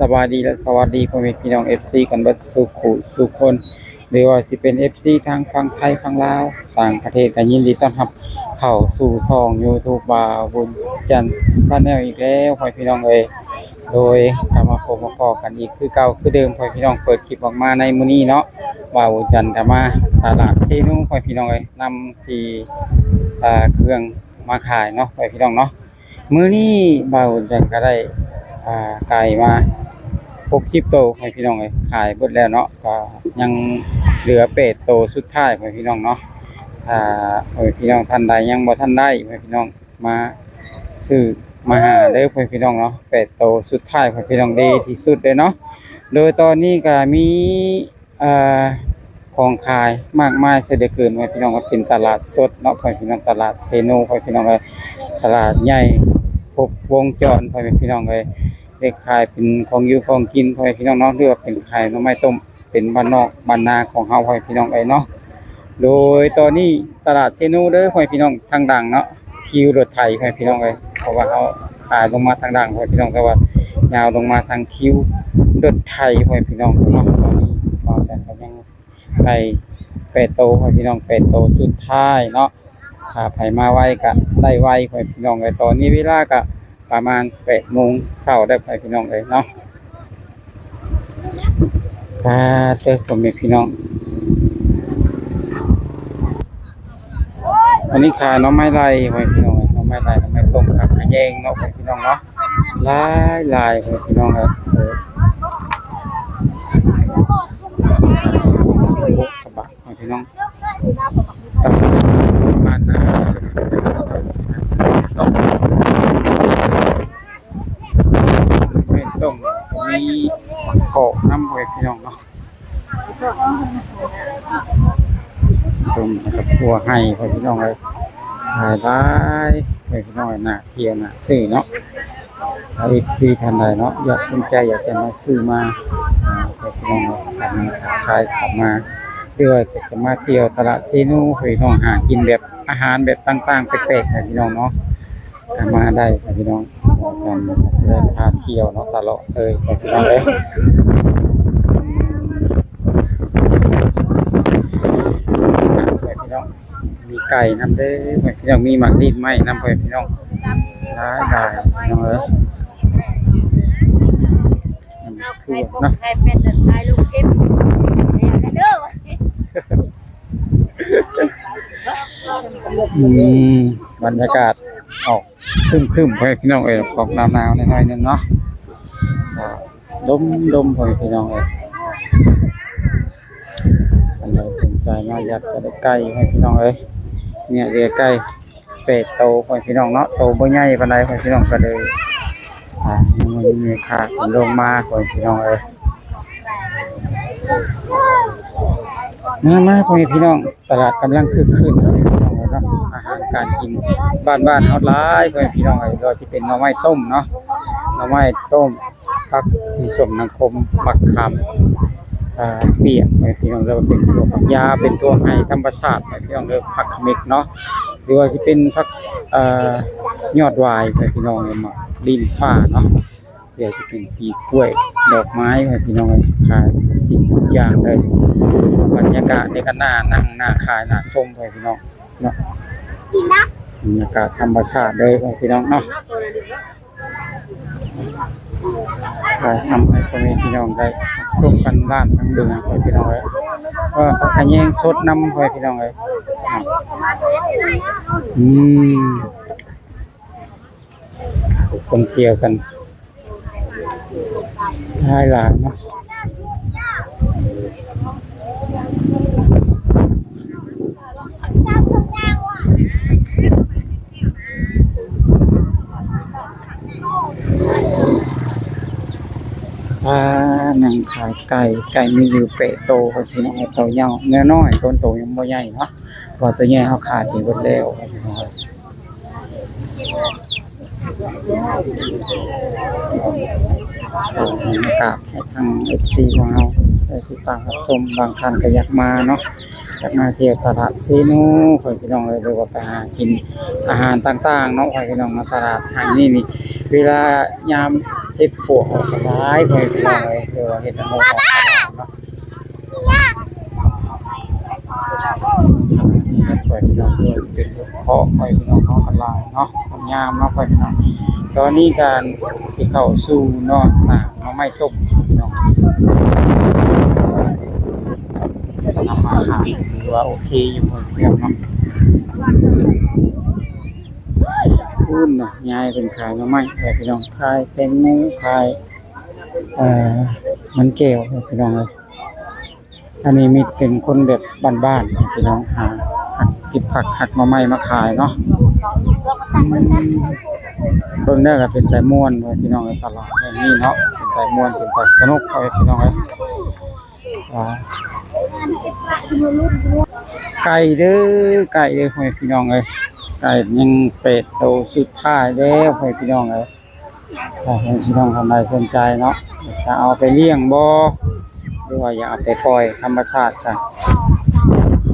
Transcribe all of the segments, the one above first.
ສະບາຍດີ ແລະ ສະຫວັດດີພໍ່ແມ່ພີ່ນ້ອງ ເອັຟຊີ ກັນເບິດສູ່ຄູ່ສູ່ຄົນ ຫຼືວ່າຊິເປັນ ເອັຟຊີ ທາງຝັ່ງໄທຝັ່ງລາວ ຕ່າງປະເທດ ກໍຍິນດີຕ້ອນຮັບເຂົ້າສູ່ຊ່ອງຢູທູບ ບ່າວບຸນຈັນ Channel ອີກແລ້ວ ພໍ່ແມ່ພີ່ນ້ອງເອີຍ. ໂດຍ ກັບມາພົບມາພໍ້ກັນອີກຄືເກົ່າຄືເດີມ ພໍ່ແມ່ພີ່ນ້ອງ. ເປີດຄລິບອອກມາໃນມື້ນີ້ເນາະ ບ່າວບຸນຈັນກໍມາຕະຫຼາດເຊໂນ ພໍ່ແມ່ພີ່ນ້ອງເອີຍ ນຳທີ່ ເອີ ເຄື່ອງມາຂາຍເນາະ ພໍ່ແມ່ພີ່ນ້ອງເນາະ. ມື້ນີ້ບ່າວບຸນຈັນກໍໄດ້ ອ່າ ໄກ່ມາຫົກສິບໂຕ ພໍ່ແມ່ພີ່ນ້ອງເອີຍ ຂາຍເບິດແລ້ວເນາະ ກໍຍັງເຫຼືອແປດໂຕສຸດທ້າຍ ພໍ່ແມ່ພີ່ນ້ອງເນາະ. ຖ້າພໍ່ແມ່ພີ່ນ້ອງທ່ານໃດຍັງບໍ່ທັນໄດ້ ພໍ່ແມ່ພີ່ນ້ອງມາຊື້ມາຫາເດີ ພໍ່ແມ່ພີ່ນ້ອງເນາະ ແປດໂຕສຸດທ້າຍ ພໍ່ແມ່ພີ່ນ້ອງ ດີທີ່ສຸດເລີຍເນາະ. ໂດຍຕອນນີ້ກໍມີ ເອີ ຂອງຂາຍມາກມາຍເສຍເຫຼືອເກີນ ພໍ່ແມ່ພີ່ນ້ອງ. ເປັນຕະຫຼາດສົດເນາະ ພໍ່ແມ່ພີ່ນ້ອງ ຕະຫຼາດເຊໂນ ພໍ່ແມ່ພີ່ນ້ອງເອີຍ ຕະຫຼາດໃຫຍ່ຄົບວົງຈອນ ພໍ່ແມ່ພີ່ນ້ອງເອີຍ. ເປັນຂາຍເປັນຂອງຢູ່ຂອງກິນ ພໍ່ແມ່ພີ່ນ້ອງເນາະ ຫຼືວ່າເປັນຂາຍໜໍ່ໄມ້ຕົ້ມ ເປັນບ້ານນອກບ້ານນາຂອງເຮົາ ພໍ່ແມ່ພີ່ນ້ອງເອີຍເນາະ. ໂດຍຕອນນີ້ຕະຫຼາດເຊໂນເດີ ພໍ່ແມ່ພີ່ນ້ອງ ທາງດັ່ງເນາະ ຄິວລົດໄຖ ພໍ່ແມ່ພີ່ນ້ອງເອີຍ ເພາະວ່າເຮົາຂາຍລົງມາທາງດ່າງ ພໍ່ແມ່ພີ່ນ້ອງ ແຕ່ວ່າຍາວລົງມາທາງຄິວລົດໄຖ ພໍ່ແມ່ພີ່ນ້ອງເນາະ. ຕອນນີ້ບ່າວຈັນກໍຍັງໄກ່ແປດໂຕ ພໍ່ແມ່ພີ່ນ້ອງ ແປດໂຕສຸດທ້າຍເນາະ. ຖ້າໃຜມາໄວກໍໄດ້ໄວ ພໍ່ແມ່ພີ່ນ້ອງເອີຍ. ຕອນນີ້ເວລາກໍປະມານແປດໂມງເຊົ້າແລ້ວ ພໍ່ແມ່ພີ່ນ້ອງເອີຍເນາະ. ປາດເຕີ ພໍ່ແມ່ພີ່ນ້ອງ ອັນນີ້ຂາຍໜໍ່ໄມ້ໄລ່ ພໍ່ແມ່ພີ່ນ້ອງ ໜໍ່ໄມ້ໄລ່ ໜໍ່ໄມ້ຕົ້ມ ຜັກຂະແຍງເນາະ ພໍ່ແມ່ພີ່ນ້ອງເນາະ ຫຼາຍໆ ພໍ່ແມ່ພີ່ນ້ອງເອີຍ. ເອີ ກະບະ ພີ່ນ້ອງ ຕຳບ້ານນາ ແມ່ນຕ້ອງ ມີໝາກກອກນຳ ພໍ່ແມ່ພີ່ນ້ອງເນາະ. ຕົ້ມກັບຄົວໄຮ່ ພໍ່ແມ່ພີ່ນ້ອງເອີຍ ຫຼາຍໆ ພໍ່ແມ່ພີ່ນ້ອງເອີຍ ໜ້າທ່ຽວໜ້າຊື້ເນາະ. ຖ້າເອັຟຊີທ່ານໃດເນາະ ຢາກສົນໃຈ ຢາກຈະມາຊື້ມາ ອ່າ ພໍ່ແມ່ພີ່ນ້ອງເນາະ ຂາຍ ຂາຍ ຂາຍມາ ຫຼືວ່າຈະມາທ່ຽວຕະຫຼາດເຊໂນ ພີ່ນ້ອງ ຫາກິນແບບອາຫານແບບຕ່າງໆ ແປກໆ ພີ່ນ້ອງເນາະ ກໍມາໄດ້ພີ່ນ້ອງ. ການຊິໄດ້ພາທ່ຽວເນາະ ຕະຫຼອດເລີຍພີ່ນ້ອງເອີຍ ພີ່ນ້ອງ. ມີໄກ່ນຳເດີ ພີ່ນ້ອງ ມີໝາກດິນໄມ້ນຳ ພີ່ນ້ອງ ຫຼາຍໆ ພີ່ນ້ອງເອີຍ. ອືມ ຂາຍເປັດ ຂາຍເນາະ ຂາຍເປັດ ຂາຍລູກເກັບ ອືມ ບັນຍາກາດອອກຄຶ້ມໆ ພໍ່ແມ່ພີ່ນ້ອງເອີຍ ອອກໜາວໆ ໜ້ອຍໆ ໜຶ່ງເນາະ ລົມໆ ພໍ່ແມ່ພີ່ນ້ອງເອີຍ. ທ່ານໃດສົນໃຈມາຢາກຈະໄດ້ໄກ່ ພໍ່ແມ່ພີ່ນ້ອງເອີຍ ເນຍ ເຫຼືອໄກ່ແປດໂຕ ພໍ່ແມ່ພີ່ນ້ອງເນາະ ໂຕບໍ່ໃຫຍ່ປານໃດ ພໍ່ແມ່ພີ່ນ້ອງ ກໍເລີຍ ອ່າ ຍັງບໍ່ມີແມ່ຄ້າເພິ່ນລົງມາ ພໍ່ແມ່ພີ່ນ້ອງເອີຍ. ມາໆ ພໍ່ແມ່ພີ່ນ້ອງ ຕະຫຼາດກຳລັງຄຶກຄື້ນ ພີ່ນ້ອງເອີຍເນາະ ອາຫານການກິນບ້ານໆ ເຮົາຫຼາຍ ພໍ່ແມ່ພີ່ນ້ອງເອີຍ ບໍ່ວ່າຊິເປັນໜໍ່ໄມ້ຕົ້ມເນາະ ໜໍ່ໄມ້ຕົ້ມ ຜັກສີສົ້ມ ໜັງຄົມ ໝາກຂາມ ອ່າ ປຽກ ພີ່ນ້ອງເອີຍ ເປັນຖົ່ວຝັກຢາວ ເປັນຖົ່ວໄຮ່ທຳມະຊາດ ພີ່ນ້ອງເອີຍ ຜັກຂະເໝັກເນາະ ຫຼືວ່າຊິເປັນຜັກ ເອີ ຍອດຫວາຍ ພີ່ນ້ອງເອີຍ ໝາກດິນຟ້າເນາະ ຫຼືວ່າຊິເປັນປີກກ້ວຍ ດອກໄມ້ ພີ່ນ້ອງເອີຍ ຂາຍທຸກສິ່ງທຸກຢ່າງເລີຍ. ບັນຍາກາດນີ້ກໍໜ້ານັ່ງ ໜ້າຂາຍ ໜ້າຊົມ ພີ່ນ້ອງເນາະ ບັນຍາກາດທຳມະຊາດເລີຍ ພີ່ນ້ອງເນາະ. ຖ່າຍທຳໃຫ້ພໍ່ແມ່ພີ່ນ້ອງໄດ້ຊົມກັນ ຮ້ານທາງເໜືອ ພໍ່ແມ່ພີ່ນ້ອງເອີຍ ເອີ ຜັກຂະແຍງສົດນຳ ພໍ່ແມ່ພີ່ນ້ອງເອີຍ. ອືມ ຄົນທ່ຽວກັນຫຼາຍໆ ເນາະ. ອ່າ ນັ່ງຂາຍໄກ່ ໄກ່ມີຢູ່ແປດໂຕ ພໍ່ແມ່ພີ່ນ້ອງ ໂຕຍາວ ແນວນ້ອຍ ໂຕ ໂຕຍັງບໍ່ໃຫຍ່ເນາະ ເພາະວ່າໂຕໃຫຍ່ເຮົາຂາຍໄປເບິດແລ້ວ ພໍ່ແມ່ພີ່ນ້ອງ. ເອົາບັນຍາກາດໃຫ້ທາງເອັຟຊີຂອງເຮົາໄດ້ຕິດຕາມຮັບຊົມ ບາງທ່ານກໍຢາກມາເນາະ ຈາກມາທ່ຽວຕະຫຼາດເຊໂນ ພໍ່ແມ່ພີ່ນ້ອງເອີຍ ຫຼືວ່າໄປຫາກິນອາຫານຕ່າງໆເນາະ ພໍ່ແມ່ພີ່ນ້ອງເນາະ. ຕະຫຼາດແຫ່ງນີ້ນີ້ ເວລາຍາມເຮັດປົວກກໍຫຼາຍ ພໍ່ແມ່ພີ່ນ້ອງເອີຍ ຫຼືວ່າເຮັດລະໂງກອອກຕະຫຼາດເນາະ ພໍ່ແມ່ພີ່ນ້ອງເອີຍ. ເປັນເພາະ ພໍ່ແມ່ພີ່ນ້ອງເນາະ ກະຫຼາຍເນາະ ງາມເນາະ ພໍ່ແມ່ພີ່ນ້ອງ. ຕອນນີ້ກະຊິເຂົ້າສູ່ເນາະ ໜ້າໜໍ່ໄມ້ຕົ້ມ ພີ່ນ້ອງ ນຳມາຂາຍ ຖືວ່າໂອເຄຢູ່ ພໍ່ແມ່ພີ່ນ້ອງເນາະ. ພຸ້ນນະ ຍາຍເພິ່ນຂາຍໜໍ່ໄມ້ ພີ່ນ້ອງ ຂາຍແຕງໂມ ຂາຍ ເອີ ມັນແກ້ວ ພີ່ນ້ອງເອີຍ. ອັນນີ້ມີແຕ່ເປັນຄົນແບບບ້ານໆ ພີ່ນ້ອງ ຫາ ຫາເກັບຜັກຫັກໜໍ່ໄມ້ມາຂາຍເນາະ. ອືມ ເບິ່ງແລ້ວກໍເປັນຕາມ່ວນເລີຍ ພີ່ນ້ອງເອີຍ ຕະຫຼາດແຫ່ງນີ້ເນາະ ເປັນຕາມ່ວນ ເປັນຕາສະໜຸກເລີຍ ພີ່ນ້ອງເອີຍ. ອ່າ ໄກ່ເດີ້ ໄກ່ເດີ້ ພໍ່ແມ່ພີ່ນ້ອງເອີຍ ໄກ່ຍັງແປດໂຕສຸດທ້າຍແລ້ວ ພໍ່ແມ່ພີ່ນ້ອງເອີຍ. ຖ້າໃຜພີ່ນ້ອງທ່ານໃດສົນໃຈເນາະ ຈະເອົາໄປລ້ຽງບໍ່ ຫຼືວ່າຢາກເອົາໄປປ່ອຍທຳມະຊາດ ກະ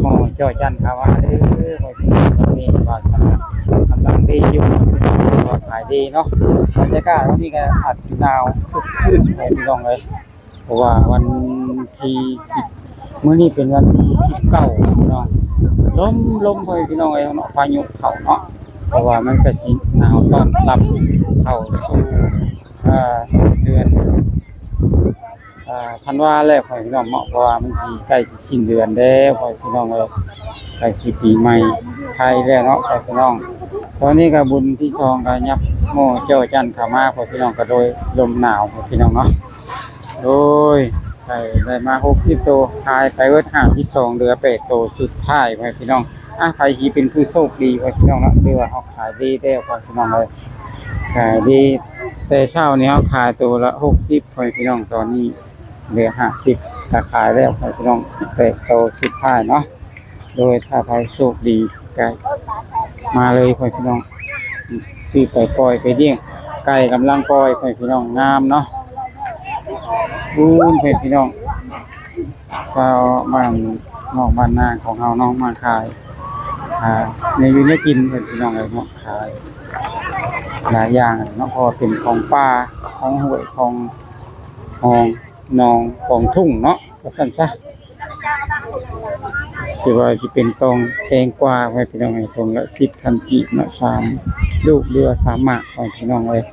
ໝໍ້ເຈາະຈັນເຂົ້າມາເດີ້ ພໍ່ແມ່ພີ່ນ້ອງ. ຕອນນີ້ວາສະນາກຳລັງດີຢູ່ ຖືວ່າຂາຍດີເນາະ. ບັນຍາກາດວັນນີ້ກໍອາດຊິໜາວຄຶກຄື້ນ ພໍ່ແມ່ພີ່ນ້ອງເອີຍ ເພາະວ່າວັນທີສິບ ມື້ນີ້ເປັນວັນທີສິບເກົ້າເນາະ. ລົມ ລົມ ພໍ່ແມ່ພີ່ນ້ອງເອີຍເນາະ ພາຍຸເຂົ້າເນາະ ເພາະວ່າມັນກໍຊິໜາວຕ້ອນຮັບເຂົ້າສູ່ ເອີ ເດືອນ ເອີ ທັນວາແລ້ວ ພໍ່ແມ່ພີ່ນ້ອງເນາະ ເພາະວ່າມັນຊິໃກ້ຊິສິ້ນເດືອນແລ້ວ ພໍ່ແມ່ພີ່ນ້ອງເອີຍ ໃກ້ຊິປີໃໝ່ໄທແລ້ວເນາະ ພໍ່ແມ່ພີ່ນ້ອງ. ຕອນນີ້ກໍບຸນທີສອງກໍຫຍັບໝໍ້ເຈາະຈັນເຂົ້າມາ ພໍ່ແມ່ພີ່ນ້ອງ ກໍໂດຍລົມໜາວ ພໍ່ແມ່ພີ່ນ້ອງເນາະ. ໂດຍ ໄກ່ໄດ້ມາຫົກສິບໂຕ ຂາຍໄປເບິດຫ້າສິບສອງ ເຫຼືອແປດໂຕສຸດທ້າຍ ພໍ່ແມ່ພີ່ນ້ອງ. ອ່ະ ໃຜຊິເປັນຜູ້ໂຊກດີ ພໍ່ແມ່ພີ່ນ້ອງເນາະ ຫຼືວ່າເຮົາຂາຍດີແລ້ວ ພໍ່ແມ່ພີ່ນ້ອງເອີຍ ຂາຍດີ. ແຕ່ເຊົ້ານີ້ເຮົາຂາຍໂຕລະຫົກສິບ ພໍ່ແມ່ພີ່ນ້ອງ ຕອນນີ້ເຫຼືອຫ້າສິບ ກໍຂາຍແລ້ວ ພໍ່ແມ່ພີ່ນ້ອງ ແປດໂຕສຸດທ້າຍເນາະ. ໂດຍ ຖ້າໃຜໂຊກດີກໍມາເລີຍ ພໍ່ແມ່ພີ່ນ້ອງ ຊື້ໄປປ່ອຍໄປລ້ຽງ. ໄກ່ກຳລັງປ່ອຍ ພໍ່ແມ່ພີ່ນ້ອງ ງາມເນາະ. ໂອ້ຍ ພໍ່ແມ່ພີ່ນ້ອງ ຊາວບ້ານນອກບ້ານນາຂອງເຮົາເນາະ ມາຂາຍ ອ່າ ແນວຢູ່ແນວກິນ ພໍ່ແມ່ພີ່ນ້ອງເອີຍເນາະ ຂາຍຫຼາຍຢ່າງເນາະ ເພາະວ່າເປັນຂອງປ່າ ຂອງຫ້ວຍ ຂອງຮ່ອງ ໜອງ ຂອງທົ່ງເນາະ ວ່າຊັ້ນຊະ. ຊິວ່າຊິເປັນຕອງແຕງກວາ ພໍ່ແມ່ພີ່ນ້ອງເອີຍ ຖົງລະສິບພັນກີບເນາະ ສາມລູກ ຫຼືວ່າສາມໝາກ ພໍ່ແມ່ພີ່ນ້ອງເອີຍ.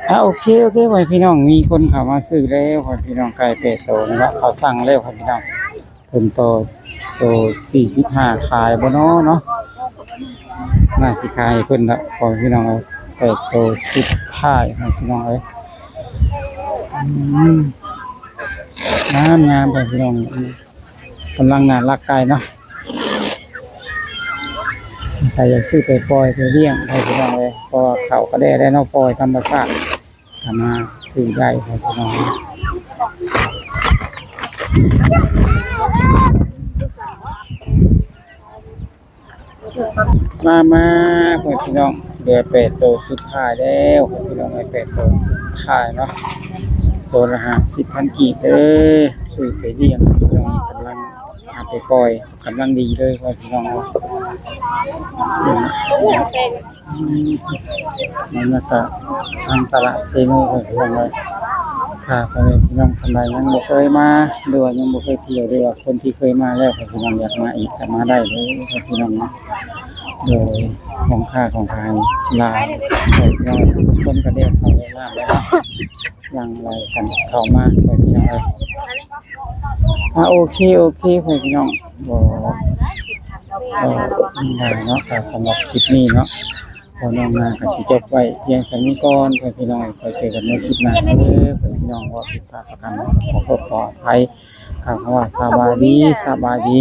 ອ່າ ໂອເຄ ໂອເຄ ພໍ່ແມ່ພີ່ນ້ອງ ມີຄົນເຂົ້າມາຊື້ແລ້ວ ພໍ່ແມ່ພີ່ນ້ອງ ໄກ່ແປດໂຕນີ້ເນາະ ເຂົາສັ່ງແລ້ວ ພໍ່ແມ່ພີ່ນ້ອງ. ເພິ່ນຕໍ່ໂຕສີ່ສິບຫ້າ ຂາຍບໍ່ນໍເນາະ? ໜ້າຊິຂາຍໃຫ້ເພິ່ນລະ ພໍ່ແມ່ພີ່ນ້ອງເອີຍ. ແປດໂຕສຸດທ້າຍ ພໍ່ແມ່ພີ່ນ້ອງເອີຍ. ອືມ ງາມໆ ພໍ່ແມ່ພີ່ນ້ອງ ກຳລັງໜ້າລັກໄກ່ເນາະ. ໃຜຢາກຊື້ໄປປ່ອຍໄປລ້ຽງ ພໍ່ແມ່ພີ່ນ້ອງເອີຍ ເພາະວ່າເຂົາກໍໄດ້ແລ້ວເນາະ ປ່ອຍທຳມະຊາດ ສາມາດຊື້ໄດ້ ພໍ່ແມ່ພີ່ນ້ອງ. ມາ ມາ ພໍ່ແມ່ພີ່ນ້ອງ ເຫຼືອແປດໂຕສຸດທ້າຍແລ້ວ ພໍ່ແມ່ພີ່ນ້ອງເອີຍ ແປດໂຕສຸດທ້າຍເນາະ ໂຕລະຫ້າສິບພັນກີບເດີ້ ຊື້ໄປລ້ຽງ ພີ່ນ້ອງ ກຳລັງເອົາໄປປ່ອຍ ກຳລັງດີເລີຍ ພໍ່ແມ່ພີ່ນ້ອງເອີຍ. ອືມ ບັນຍາກາດທາງຕະຫຼາດເຊໂນ ເອີຍ ພີ່ນ້ອງເອີຍ. ຖ້າພໍ່ແມ່ພີ່ນ້ອງທ່ານໃດຍັງບໍ່ເຄີຍມາ ຫຼືວ່າຍັງບໍ່ເຄີຍທ່ຽວ ຫຼືວ່າຄົນທີ່ເຄີຍມາແລ້ວ ພີ່ນ້ອງຢາກມາອີກກໍມາໄດ້ເດີ ພີ່ນ້ອງເນາະ. ໂດຍ ຂອງຄ້າຂອງຂາຍຫຼາຍ ພີ່ນ້ອງ ຄົນກໍເດີນເຂົ້າເດີນມາແລ້ວເນາະ ຍັງໄຫຼກັນເຂົ້າມາ ພີ່ນ້ອງເອີຍ. ອ່າ ໂອເຄ ໂອເຄ ພໍ່ແມ່ພີ່ນ້ອງ ບໍ່ ເອີ ຫຼາຍເນາະ ກໍສຳລັບຄລິບນີ້ເນາະ ພໍ່ນ້ອງນາກໍຊິຈົບໄວ້ພຽງສ່ຳນີ້ກ່ອນ ພໍ່ແມ່ພີ່ນ້ອງ. ໄວ້ເຈີກັນໃນຄລິບໜ້າເດີ ພໍ່ແມ່ພີ່ນ້ອງ. ເວົ້າຜິດພາດປະການໃດ ຂໍໂທດຂໍອະໄພ ກ່າວຄຳວ່າສະບາຍດີ ສະບາຍດີ.